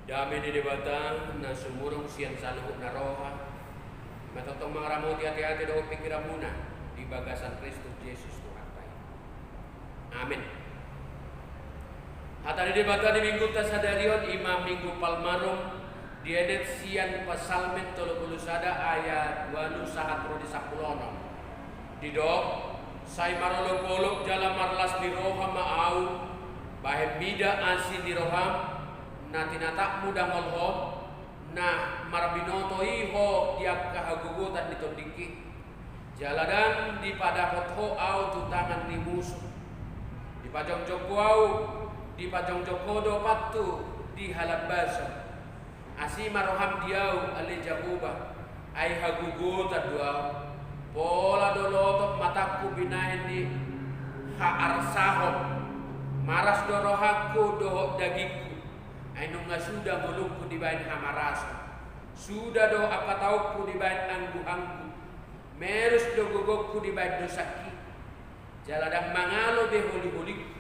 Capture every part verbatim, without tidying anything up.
Dame ni Debata na sumurung sian saluhut na roha, ma tongtong mangaramoti ateate dohot pingkiranmuna di bagasan Kristus Jesus Tuhanta i. Amen. Hata ni Debata di Minggunta sadari on i ma Minggu Palmarum, dienet sian Psalmen tolu pulu sada ayat ualu sahat ro di sampulu onom. Didok, sai marolopolop jala marlas ni roha ma ahu, bahen mida asi ni roham, na tinatapmu dangolhon, na marbinoto i ho di angka hagogotan ni tondingki. Jala ndang dipadapot ho ahu tu tangan ni musu. Dipajongjong ho ahu, dipajongjong ho do pathu di halambason. Asi ma roham di ahu, ale Jahowa, ai hagogotan do ahu. Pola do lotop matangku binahen ni haarsahon. Maras do rohangku dohot dagingku. Ai nunga suda ngolungku dibahen hamarason. Suda do angka taonku dibahen angguanggu. Merus do gogongku dibahen dosangki. Jala ndang mangalo be holiholingku.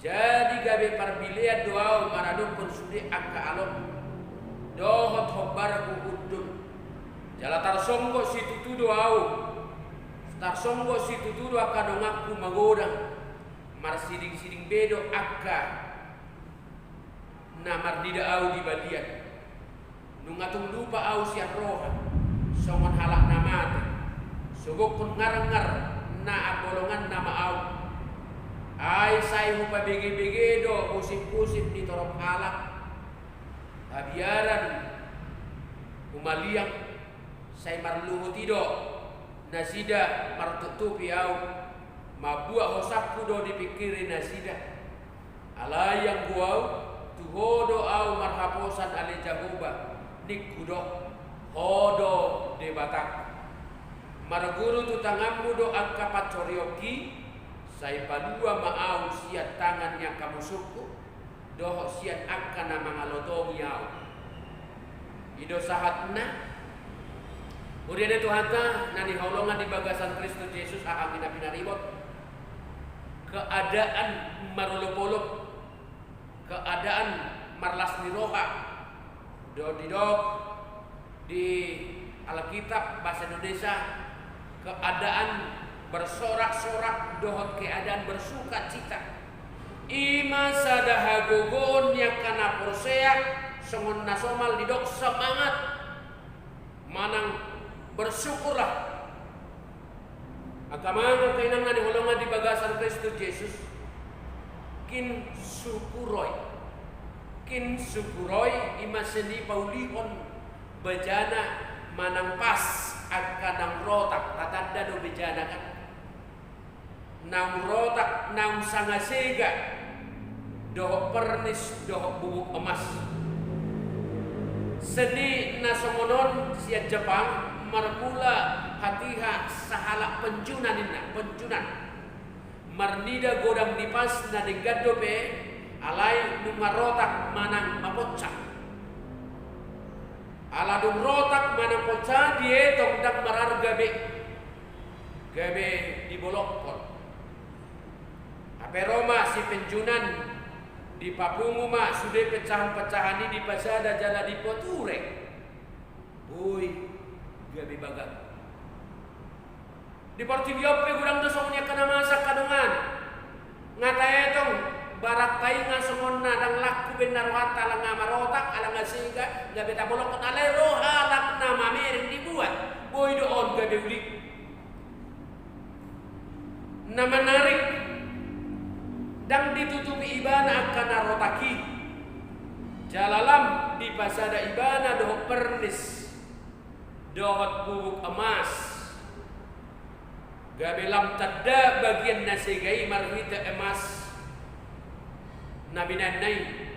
Jadi gabe parbilean do ahu maradophon sude angka alongku dohot hombarhu hundul. Jala tarsonggot situtu do ahu, tarsonggot situtu do angka donganku magodang. Marsidingsiding be do angka na marnida ahu di balian. Nunga tung lupa ahu sian roha, songon halak na mate. Sogokkon ngarngar na ambolonganna ma ahu. Ai sai hupabegebege do husipusip ni torop halak. Habiaran humaliang, sai marluhut i do nasida martuptupi ahu. Mambuat hosangku do dipingkiri nasida. Alai anggo ahu, tu ho do ahu marhaposan ale Jahowa, ningku do, ho do Debatangku. Marguru tu tanganmu do angka pansorionki, sai palua ma ahu sian tangan ni angka musungku, dohot sian angka na mangalotongi ahu. I do sahatna. Huria ni Tuhanta na hinaholongan di bagasan Kristus Jesus, haha anggi na pinaribot. Keadaan marolopolop, keadaan marlas ni roha, do didok di Alkitab bahasa Indonesia, keadaan bersorak-sorak dohot keadaan bersukacita. I ma sada hagogoon ni angka na porsea, songon na somal didok semangat manang bersyukurlah. Angka amang, angka inang na hinaholongan di bagasan Kristus Jesus, kinsyukuroi. Kinsyukuroi i ma sian i paulihon bejana manang pas angka naung rotak, tatanda do bejana kan. Naung rotak, naung sanga sega, dohot pernis, dohot bubuk emas. Seni na songon on sian Jepang marmula hatiha sahalak penjunan ninna, penjunan. Marnida godang ni pas na denggan dope, alai nunga rotak manang maponca. Ala dung rotak manang ponca dietong ndang mararga be. Gabe dibolokkon. Hape ro ma si penjunan, dipapungu ma sude pecahan-pecahan i dipasada jala dipature. Boi, gabe bagas. Di portibi on pe godang do songon i angka na masa angka dongan. Nga taetong, barang tainga songon na ndang laku be na rohanta ala nga marotak, ala nga sega, gabe tabolokkon alai ro halak na mamereng dibuat. Boi do on gabe uli. Na manarik, ndang ditutupi ibana angka na rotak i. Jala lam dipasada ibana dohot pernis, dohot bubuk emas. Gabe lam tanda bagian na sega i marhite emas na binahenna i,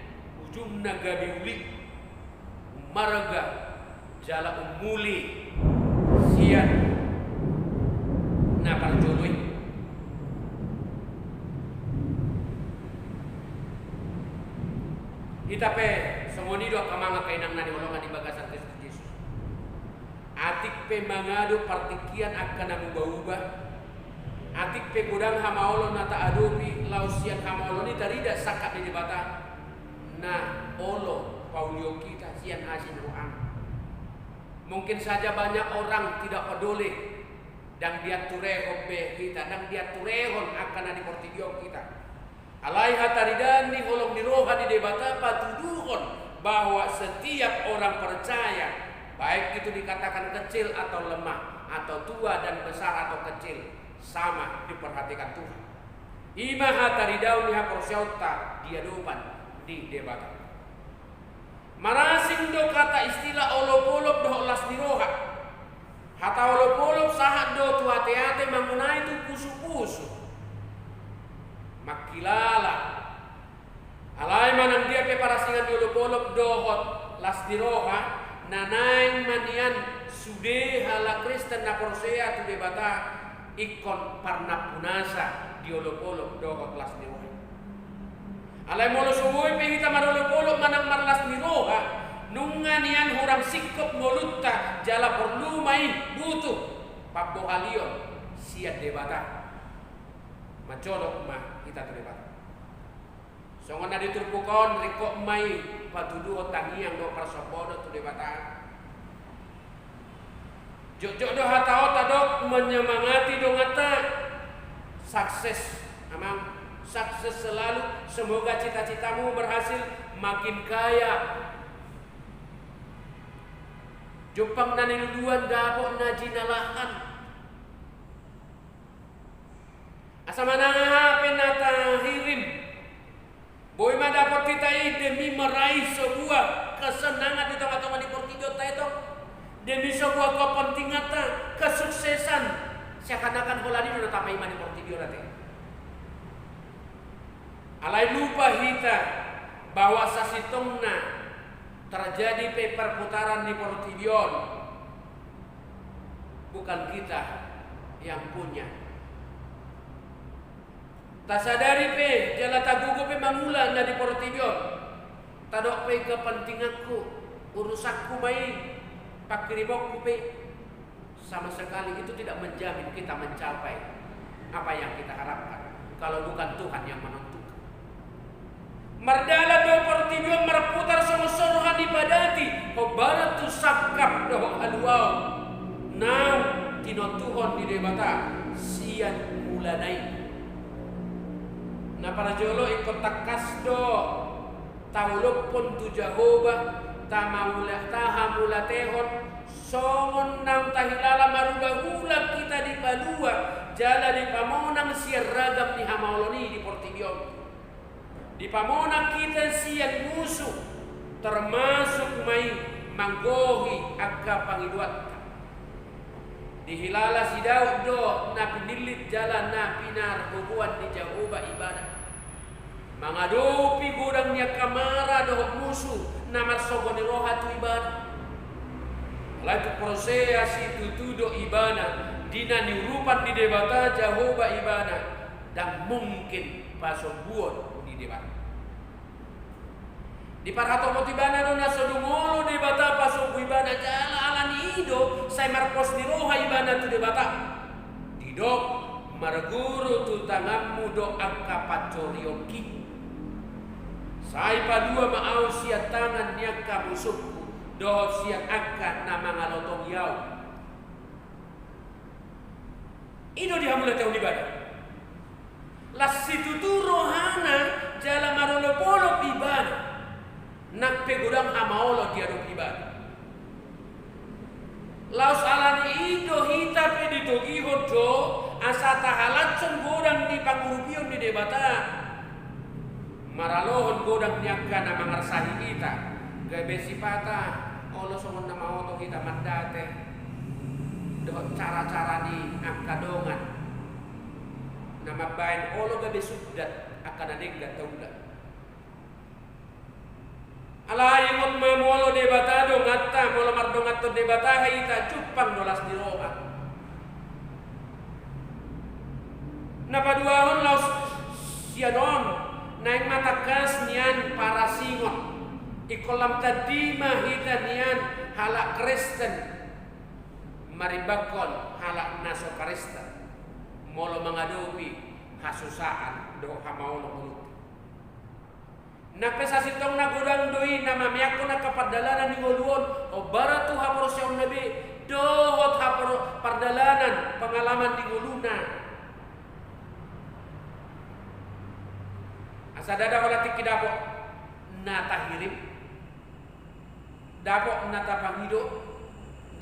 ujungna gabe uli, ummarga, jala ummuli sian na parjolo i. Hita pe songon i do angka amang angka inang na hinaholongan di bagasan Kristus Jesus. Atik pe mangadu partingkian angka na muba-uba, atik pe godang hamaolon na taadopi, laos sian hamaolon i tarida sangkap ni Debata, na olo Paulio kita sian asi ni rohana. Mungkin saja banyak orang tidak peduli, ndang diaturehon be hita, ndang diaturehon angka na di portibi on hita. Alai hataridaan ni holong ni roha ni Debata patuduhon bahwa setiap orang percaya, baik itu dikatakan kecil atau lemah, atau tua dan besar atau kecil, sama diperhatikan Tuhan. I ma hataridaon ni haporseaonta di adopan ni Debata. Marasing do kata istilah olopolop dohot las ni roha. Hata olopolop sahat do tu ateate mangonai tu pusupusu. Mangkilala. Alai manang dia pe parasingan ni olopolop dohot las ni roha, na naeng ma nian sude halak Kristen na porsea tu Debata ingkon parnampunasa di olopolop dohot las ni roha i. Alai molo so boi pe hita marolopolop manang marlas ni roha, nunga nian hurang singkop ngolunta jala porlu ma i butuh pambohalion sian Debata. Manjolok ma hita tu Debata. Songon na di turpuk on, ringkot ma i patuduhon tangiang dohot parsombaon tu Debata. Jotjot do hata on tadok menyemangati donganta. Sukses, Amang. Sukses selalu. Semoga cita-citamu berhasil, makin kaya. Jumpang na niluluan, dapot na jinalahan. Asa manang aha pe na tahirim, boi ma dapot hita i demi meraih sebuah kesenangan di tonga-tonga ni portibi on, ta etong. Demi sebuah kepentinganta, kesuksesan. Seakan-akan holan i do na tapaima di portibi on, ate. Alai lupa hita bahwa sasintongna terjadi pe perputaran di portibi on, bukan kita yang punya. Tasadari pe jala tagogo pe mangula na di portibi on. Tadok pe kepentinganku, urusanku ma i, pangkirimonku pe i, sama sekali itu tidak menjamin kita mencapai apa yang kita harapkan kalau bukan Tuhan yang menentukan. Mardalan do portibi on marputar songon so roha ni padati, hombar tu sangkap dohot haluaon naung tinontuhon ni Debata sian mulana i. Na parjolo, ingkon tangkas do taolophon tu Jahowa, tamaula-, tahamuliatehon, songon naung tahilala marhulahula hita dipalua jala dipamonang sian ragam ni hamaolon i di portibi on. Dipamonang hita sian musu, termasuk ma i manggohi angka pangidoanta. Dihilala si Daud do na pinillit jala na pinargogoan ni Jahowa ibana mangadopi godang ni angka mara dohot musu na marsogo ni roha tu ibana. Alai tung porsea situtu do ibana di na niurupan ni Debata Jahowa ibana, ndang mungkin pasombuon ni Debata. Diparhatopot ibana do na so dung olo Debata pasombu ibana jala alani i do sai marpos ni roha ibana tu Debata. Didok, marguru tu tanganmu do angka pansorionki. Sai palua ma ahu sian tangan ni angka musungku dohot sian angka na mangalotongi ahu. I do dihamuliatehon ibana. Las situtu rohana jala marolopolop ibana. Nang pe godang hamaolon diadopi ibana. Laos alani i do hita pe ditogihon do asa tahalashon godang ni pangurupion ni Debata. Maralohon godang ni angka na mangarsahi hita, gabe sipata olo songon na maoto hita mandate dohot cara-cara ni angka dongan na mambahen olo gabe sundat angka na denggan taula. Alai ingot ma, molo Debata donganta, molo mardonganhon Debata hita, jumpang do las ni roha. Na paduahon, laos sian on naeng ma tangkas nian parasingon. Ingkon lam tandi ma hita nian halak Kristen marimbanghon halak na so Kristen molo mangadopi hasusaan dohot hamaolon ngolunta. Nang pe sasintongna godang do i na mameakhon angka pardalanan di ngolu on, hombar tu haporseaonna be dohot hapor-, pardalanan pengalaman di ngoluna. Asa ndada holan tingki dapot na tahirim, dapot na tapangido,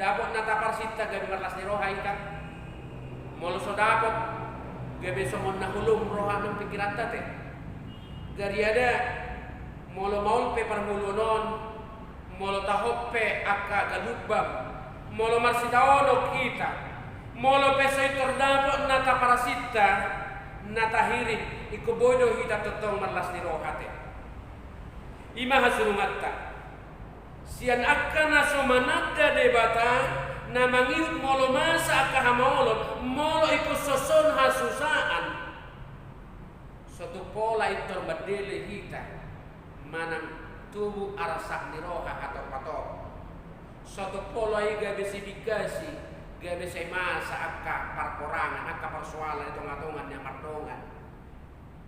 dapot na taparsinta gabe marlas ni roha hita. Molo so dapot, gabe songon na holom roha nang pingkiranta te. Gariada, molo maol pe parngoluon on, molo tahop pe angka galumbang, molo marsitaonon hita, molo pe so intor dapot na taparsinta, na tahirim, ingkon boi do hita tongtong marlas ni roha te. I ma hasurunganta. Sian angka na so mananda Debata, na mangihut molo masa angka hamaolon, molo ingkon songon hasusaan, so tung pola intor mandele hita manang tubu arsak ni roha hatop-hatop. So tung pola i gabe sibingkasi, gabe sai masa angka parporangan, angka parsoalan di tonga-tonga ni na mardongan,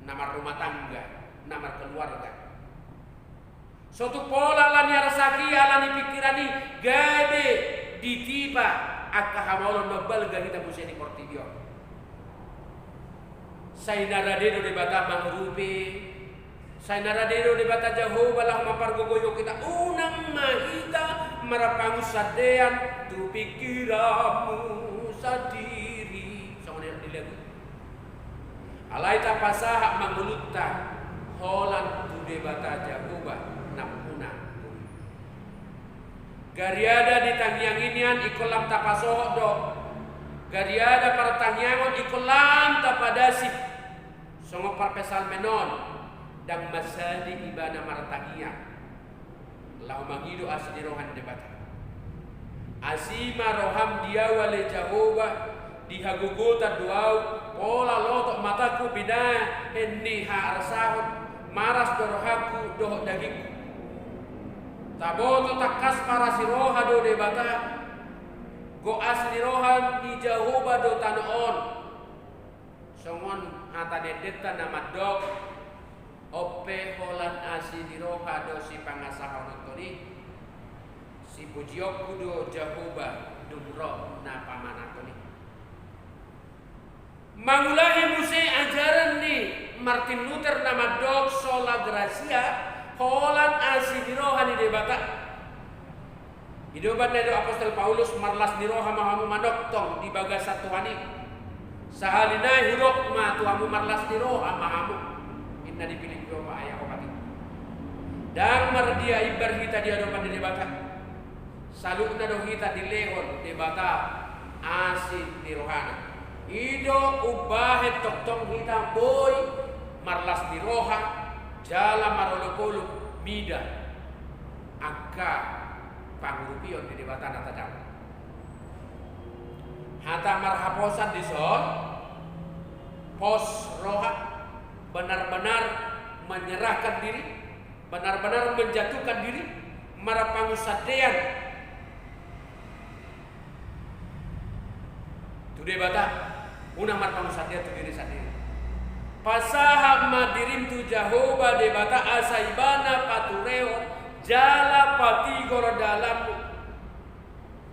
na marrumah tangga, na markeluarga. So tung pola ala ni arsak i, ala ni pingkiran i, gabe ditipa angka hamaolon na umbalga hita muse di portibi on. Sai na rade do Debata mangurupi, sai na rade do Debata Jahowa laho mampargogoi hita, unang ma hita marpangunsandean tu pingkiranmu sandiri. Songon na di lagu. Alai tapasahat ma ngolunta holan tu Debata Jahowa nampuna. Gariada di tangiang i nian ingkon lam tapasohot do. Gariada partangiangon ingkon lam tapadasi. Songon parpsalmen on, ndang mansadi ibana martangiang laho mangido asi ni roha ni Debata. Asi ma roham di ahu ale Jahowa, di hagogotan do ahu, pola lotok matangku binahen ni haarsahon, maras do rohangku dohot dagingku. Taboto tangkas parasi roha do Debata, gok asi ni roha ni Jahowa do tano on. Songon hata ni endenta na mandok, on pe holan asi ni roha do sipangasahononton i, sipujionku do Jahowa dung ro na pamananhon i. Mangulahi muse ajaran ni Martin Luther na mandok sola gratia, holan asi ni roha ni Debata. I do umbahen na didok apostel Paulus, marlas ni roha ma hamu manongtong di bagasan Tuhan i. Sahali nai hudok ma tu hamu, marlas ni roha ma hamu. Inna di Pilippi opat ayat opat i. Ndang mardia imbar hita di adopan ni Debata. Saluhutna do hita dilehon Debata asi ni rohana. I do umbahen tongtong hita boi marlas ni roha jala marolopolop mida angka pangurupion ni Debata na tadao. Hata marhaposan dison, pos roha, benar-benar menyerahkan diri, benar-benar menjatuhkan diri, marpangunsandean tu Debata, unang marpangunsandean tu diri sandiri. Pasahat ma dirim tu Jahowa Debata asa Ibana paturehon jala patigor dalanmu.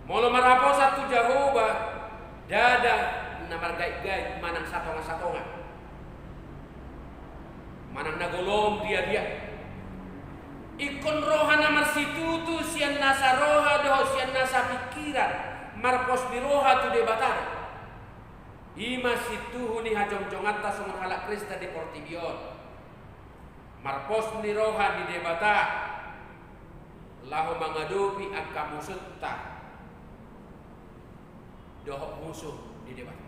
Molo marhaposan tu Jahowa, ndada na margaitgait manang satonga-satonga, manang na golom dia-dia. Ingkon roha na marsitutu sian nasa roha dohot sian nasa pingkiran, marpos ni roha tu Debata. I ma sintuhu ni hajongjonganta songon halak Kristen di portibi on. Marpos ni roha ni Debata laho mangadopi angka musunta dohot musu ni Debata.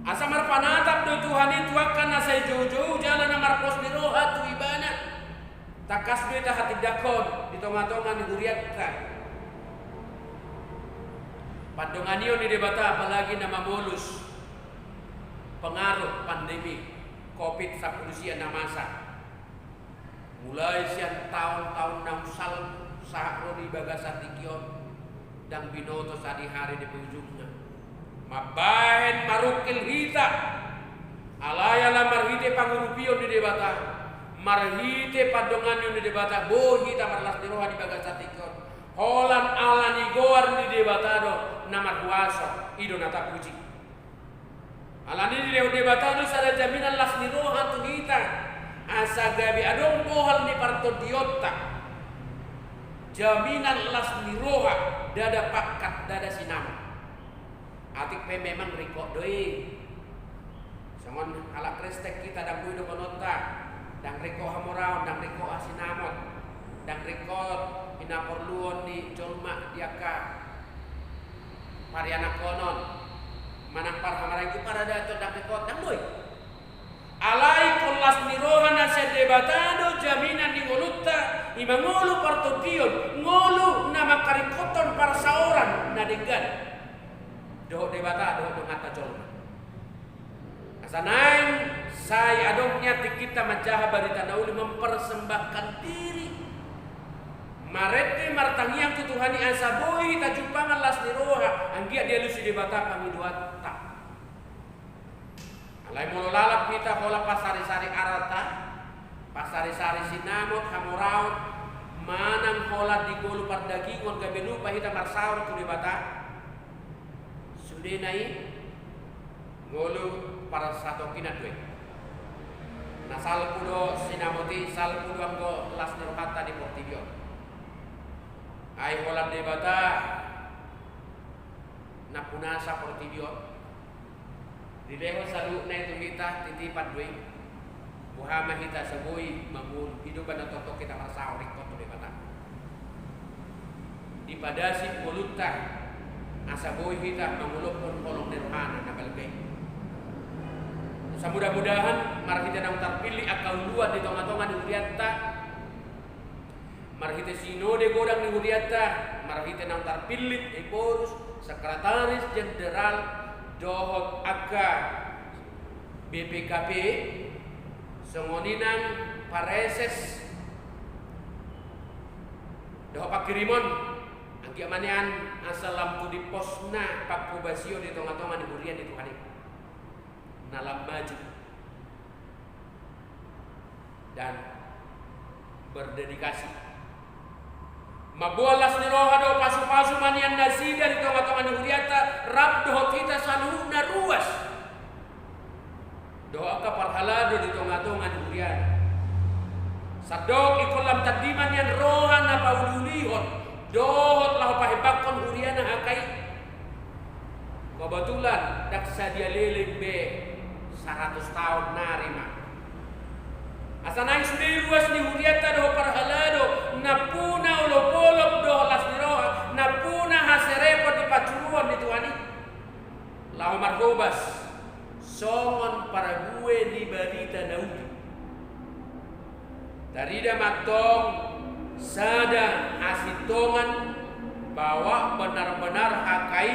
Asa marpanatap do Tuhan i tu angka na sai joujou jala na marpos ni roha tu Ibana. Tangkas do i tahatindangkon di tonga-tonga ni hurianta pandonganion ni Debata, apalagi na mamolus pengaruh pandemi covid sampulu sia na masa. Mulai sian taon-taon naung salpu sahat ro di bagasan tingki on, ndang binoto sadihari dope ujungna. Mambahen marungkil hita, alai ala marhite pangurupion ni Debata, Marhite pandonganion ni Debata boi hita marlas ni roha di bagasan tingki on. Holan ala ni goar ni Debata do na marhuaso, i do na tapuji. Alani i dilehon Debata do sada jaminan las ni roha tu hita, asa gabe adong bohal ni partondionta. Jaminan las ni roha, ndada pangkat, ndada sinamot. Atik pe memang ringkot do i. Songon halak Kristen hita, ndang boi dohononta ndang ringkot hamoraon, ndang ringkot hasinamot, ndang ringkot hinaporluon ni jolma di angka parianakhonon manang parhamaranggi, paradaton, ndang ringkot, ndang boi. Alai ingkon las ni roha na sian Debata do jaminan ni ngolunta, i ma ngolu partondion, ngolu na mangkaringkothon parsaoran na denggan dohot Debata dohot donganta jolma. Asa naeng sai adong nian tingkinta manjaha barita na uli, mempersembahkan diri, marende martangiang tu Tuhan i asa boi hita jumpangan las ni roha, anggiat dialusi Debata pangidoanta. Alai molo lalap hita holan pasarisari arta, pasarisari sinamot, hamoraon, manang holan di ngolu pardagingon gabe lupa hita marsaor tu Debata, sudena i ngolu parsatongkinan do i. Na salpu do sinamot i, salpu do anggo las ni rohanta di portibi on. Ai holan Debata nampunasa portibi on, dilehon saluhutna i tu hita, titipan do i. Boha ma hita asa boi mangolu, i do umbahen na tongtong hita marsaor ringkot tu Debata. Dipadasi ngolunta asa boi hita mangolophon holong ni rohana na balga i. Asa mudah-mudahan marhite naung tarpillit angka uluan di tonga-tonga ni hurianta, marhite sinode godang ni hurianta, marhite naung tarpillit episkopo, sekretaris jenderal dohot angka B P K P, songon i nang praeses dohot pangkirimon, anggiat ma nian asa lam tu dimposna pangkobasion di tonga-tonga ni huria ni Tuhan i na lam maju dan berdedikasi. Mamboan las ni roha dohot pasu-pasu ma nian nasida di tonga-tonga ni hurianta, rap dohot hita saluhutna ruas dohot angka parhalado di tonga-tonga ni huriana. Sandok ingkon lam tandi ma nian roha na pauli-ulihon dohot laho pahembangkon huriana H K I. Kebetulan ndang sadia leleng be saratus taon nari ma. Asa naeng sude ruas ni hurianta dohot parhalado nampuna olop-olop dohot las ni roha, nampuna haserepon di pansuruon ni Tuhan i, laho marhobas songon parbue ni barita na uli. Tarida ma antong sada hasintongan bahwa benar-benar H K I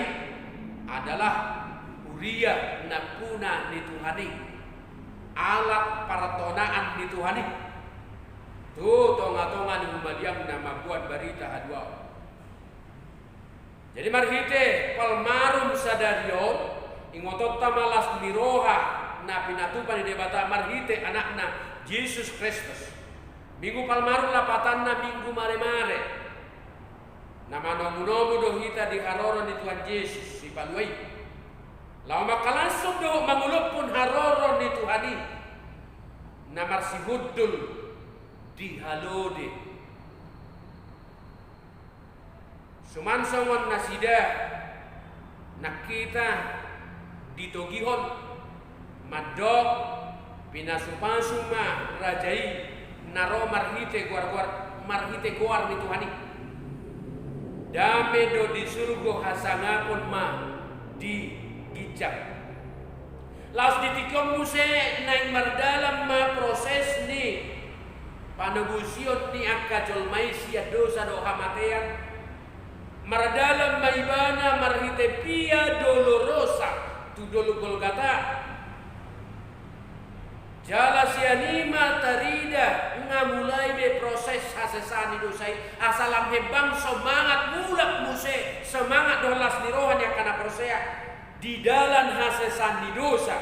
adalah huria nampuna ni Tuhan i, alat partonaan ni Tuhan i tu tonga-tonga ni humaliangna mamboan barita haluaon. Jadi marhite Palmarum sadari on, ingotonta ma las ni roha na pinatupa ni Debata marhite Anakna Jesus Kristus. Minggu Palmarum lapatanna Minggu Maremare, na manomu-nomu do hita di haroro ni Tuhan Jesus Sipalua i, laho mangkalashon dohot mangolophon haroro ni Tuhan i na marsihundul di halode. Suman songon nasida nang hita ditogihon mandok, pinasu-pasu ma raja i na ro marhite goar-goar, marhite goar ni Tuhan i. Dame do di surgo, hasangapon ma di ginjang. Laos di tingki on muse naeng mardalan ma proses ni panobusion ni angka jolma i sian dosa dohot hamatean. Mardalan ma ibana marhite Via Dolorosa tu dolok Golgata. Jala sian i ma tarida nga mulai be proses hasesaan ni dosa i, asa lam hembang semangat mulak muse, semangat dohot las ni roha ni angka na porsea di dalan hasesaan ni dosa.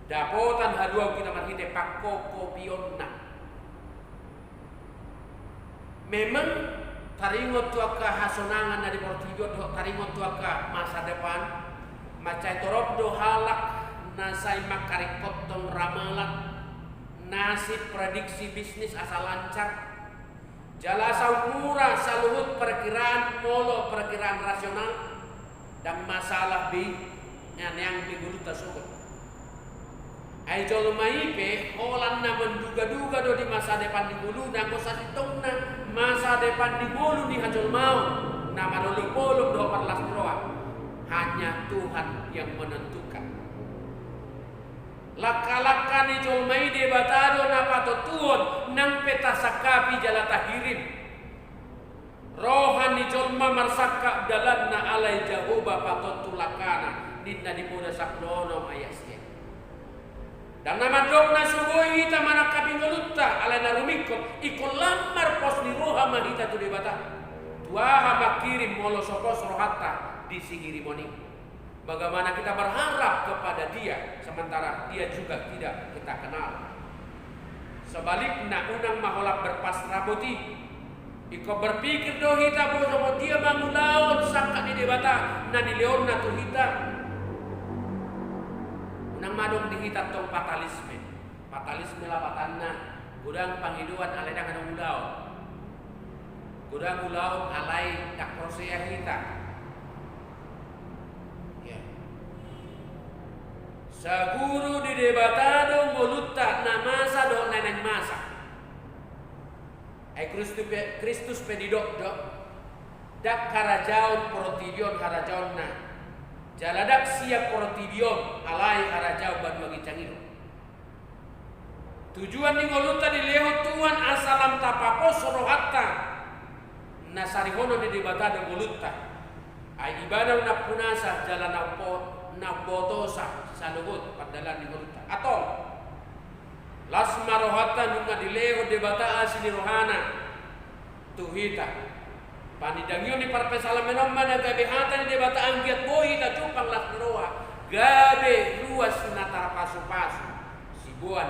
Dapotan haluaon hita marhite pangkokopionna. Memang taringot tu angka hasonangan na di portibi on dohot taringot tu angka masa depan, mansai torop do halak na sai mangkaringkothon ramalan, nasib, prediksi bisnis asa lancar. Jala asa mura saluhut perkiraan molo perkiraan rasional, ndang masalah be i, nga neang be ngolunta sogot. Ai jolma i pe holan na manduga-duga do di masa depan ni ngoluna, anggo sasintongna masa depan ni ngolu ni hajolmaon na marolop-olop dohot marlas ni roha, hanya Tuhan yang menentukan. Langka-langka ni jolma i Debata do na patontuhon, nang pe tasangkapi jala tahirim. Roha ni jolma marsangkap dalanna alai Jahowa patontu langkana, ninna di Poda sampulu onom ayat sia. Ndang na mandok na so boi hita manangkapi ngolunta alai na rumingkot, ingkon lam marpos ni roha ma hita tu Debata. Tu aha manghirim molo so pos rohanta di sihirimon i? Bagaimana kita berharap kepada Dia, sementara Dia juga tidak kita kenal? Sebalikna, unang ma holan berpasrah boti. Ingkon berpikir do hita, boha songon dia ma ulaon sangkap ni Debata na nilehonna tu hita. Unang ma adong di hita tong fatalisme. Fatalisme lapatanna, godang pangidoan alai ndang adong ulaon. Godang ulaon alai ndang porsea hita. Ya. Saguru di Debata do ngolunta na masa dohot na naeng masa. Ai Kristus pe, Kristus pe didok do, ndang harajaon portibi on harajaonna, jala ndang sian portibi on alai harajaon banua ginjang i do. Tujuan ni ngolunta dilehon Tuhan asa lam tapapos rohanta. Na sarihonon ni Debata do ngolunta. Ai Ibana do na umpunasa jala na umbo-, na umbotosa saluhut pardalan ni ngolunta. Antong, las ma rohanta nunga dilehon Debata asi ni rohana tu hita. Panindangion ni parpsalmen on ma na gabe hata ni Debata anggiat boi hita jumpang las ni roha, gabe ruas na tarpasupasu, siboan